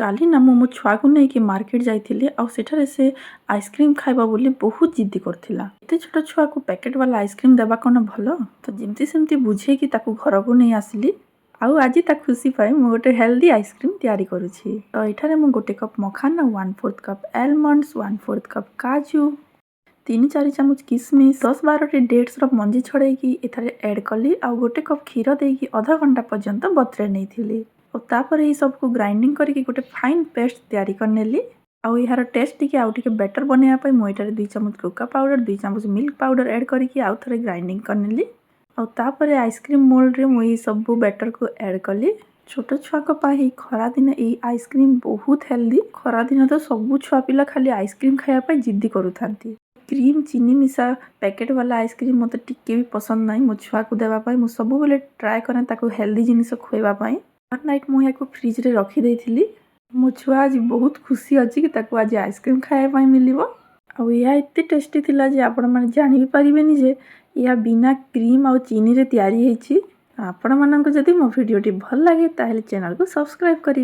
କାଲି ନା ମୁଁ ମୋ ଛୁଆକୁ ନେଇକି ମାର୍କେଟ ଯାଇଥିଲି ଆଉ ସେଠାରେ ସେ ଆଇସ୍କ୍ରିମ୍ ଖାଇବ ବୋଲି ବହୁତ ଜିଦ୍ଦି କରୁଥିଲା। ଏତେ ଛୋଟ ଛୁଆକୁ ପ୍ୟାକେଟ୍ ବାଲା ଆଇସ୍କ୍ରିମ୍ ଦେବା କ'ଣ ଭଲ? ତ ଯେମିତି ସେମିତି ବୁଝେଇକି ତାକୁ ଘରକୁ ନେଇ ଆସିଲି। ଆଉ ଆଜି ତା ଖୁସି ପାଇଁ ମୁଁ ଗୋଟେ ହେଲ୍ଦି ଆଇସ୍କ୍ରିମ୍ ତିଆରି କରୁଛି। ତ ଏଠାରେ ମୁଁ ଗୋଟେ cup makhana, 1/4 cup almonds, 1/4 cup କାଜୁ, 3-4 ଚାମଚ କିସମିସ୍, 10-12ଟି ଡେଟ୍ସର ମଞ୍ଜି ଛଡ଼େଇକି ଏଠାରେ ଆଡ଼୍ କଲି ଆଉ ଗୋଟେ କପ୍ କ୍ଷୀର ଦେଇକି ଅଧ ଘଣ୍ଟା ପର୍ଯ୍ୟନ୍ତ ବତୁରେଇ ନେଇଥିଲି। ଆଉ ତାପରେ ଏହି ସବୁକୁ ଗ୍ରାଇଣ୍ଡିଙ୍ଗ କରିକି ଗୋଟେ ଫାଇନ୍ ପେଷ୍ଟ ତିଆରି କରିନେଲି। ଆଉ ଏହାର ଟେଷ୍ଟ ଟିକେ ଆଉ ଟିକେ ବେଟର୍ ବନେଇବା ପାଇଁ ମୁଁ ଏଠାରେ 2 ଚାମଚ କୋକା ପାଉଡ଼ର, 2 ଚାମଚ ମିଲ୍କ ପାଉଡ଼ର ଆଡ଼୍ କରିକି ଆଉ ଥରେ ଗ୍ରାଇଣ୍ଡିଙ୍ଗ କରିନେଲି। ଆଉ ତାପରେ ଆଇସ୍କ୍ରିମ୍ ମୋଲ୍ଡରେ ମୁଁ ଏଇ ସବୁ ବ୍ୟାଟରକୁ ଆଡ଼୍ କଲି। ଛୋଟ ଛୁଆଙ୍କ ପାଇଁ ଏଇ ଖରାଦିନେ ଏଇ ଆଇସ୍କ୍ରିମ୍ ବହୁତ ହେଲ୍ଦି। ଖରାଦିନ ତ ସବୁ ଛୁଆ ପିଲା ଖାଲି ଆଇସ୍କ୍ରିମ୍ ଖାଇବା ପାଇଁ ଜିଦ୍ଦି କରୁଥାନ୍ତି। କ୍ରିମ୍ ଚିନି ମିଶା ପ୍ୟାକେଟ୍ ବାଲା ଆଇସ୍କ୍ରିମ୍ ମୋତେ ଟିକେ ବି ପସନ୍ଦ ନାହିଁ। ମୋ ଛୁଆକୁ ଦେବା ପାଇଁ ମୁଁ ସବୁବେଳେ ଟ୍ରାଏ କରେ ତାକୁ ହେଲ୍ଦି ଜିନିଷ ଖୁଆଇବା ପାଇଁ। ଓଭର ନାଇଟ୍ ମୁଁ ଏହାକୁ ଫ୍ରିଜରେ ରଖିଦେଇଥିଲି। ମୋ ଛୁଆ ଆଜି ବହୁତ ଖୁସି ଅଛି କି ତାକୁ ଆଜି ଆଇସ୍କ୍ରିମ୍ ଖାଇବା ପାଇଁ ମିଳିବ। ଆଉ ଏହା ଏତେ ଟେଷ୍ଟି ଥିଲା ଯେ ଆପଣମାନେ ଜାଣି ବି ପାରିବେନି ଯେ ଏହା ବିନା କ୍ରିମ୍ ଆଉ ଚିନିରେ ତିଆରି ହେଇଛି। ଆପଣମାନଙ୍କୁ ଯଦି ମୋ ଭିଡ଼ିଓଟି ଭଲ ଲାଗେ, ତାହେଲେ ଚ୍ୟାନେଲକୁ ସବସ୍କ୍ରାଇବ୍ କରିବେ।